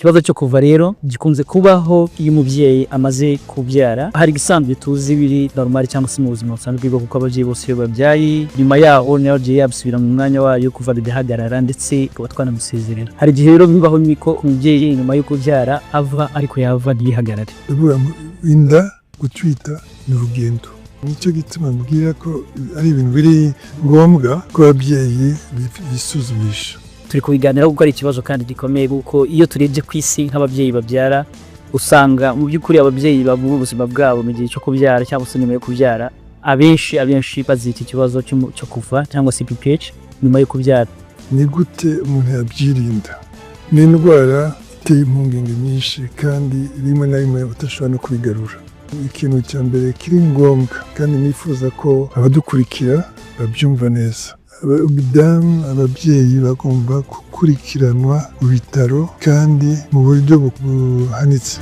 Ikibazo cyo kuva rero gikunze kubaho iyo umubyeyi amaze kubyara. Hari ibisanzwe tuzi biri normal cyangwa se mu buzima busanzwe bwo kuko ababyeyi bose iyo babyaye, nyuma yaho nayo yabisubira mu mwanya wayo, kuva bigahagarara, ndetse tukaba twanamusezerera. Hari igihe rero bibaho ko umubyeyi nyuma yo kubyara ava, ariko yava ntiyihagarare. Ndavuga ngo inda, gutwita ni urugendo. Nicyo gituma mbwira ko ari ibintu biri ngombwa ko ababyeyi bisuzumisha. Turi kubiganiraho kuko ari ikibazo kandi gikomeye, kuko iyo turebye ku isi nk'ababyeyi babyara, usanga mu by'ukuri ababyeyi babura ubuzima bwabo mu gihe cyo kubyara cyangwa se nyuma yo kubyara, abenshi bazita iki kibazo cyo kuva cyangwa se PPH nyuma yo kubyara. Ni gute umuntu yabyirinda? Ni indwara iteye impungenge nyinshi, kandi rimwe na rimwe udashobora no kubigarura. Ikintu cya mbere kiri ngombwa kandi nifuza ko abadukurikira babyumva neza, abadamu, ababyeyi bagomba gukurikiranwa mu bitaro kandi mu buryo buhanitse.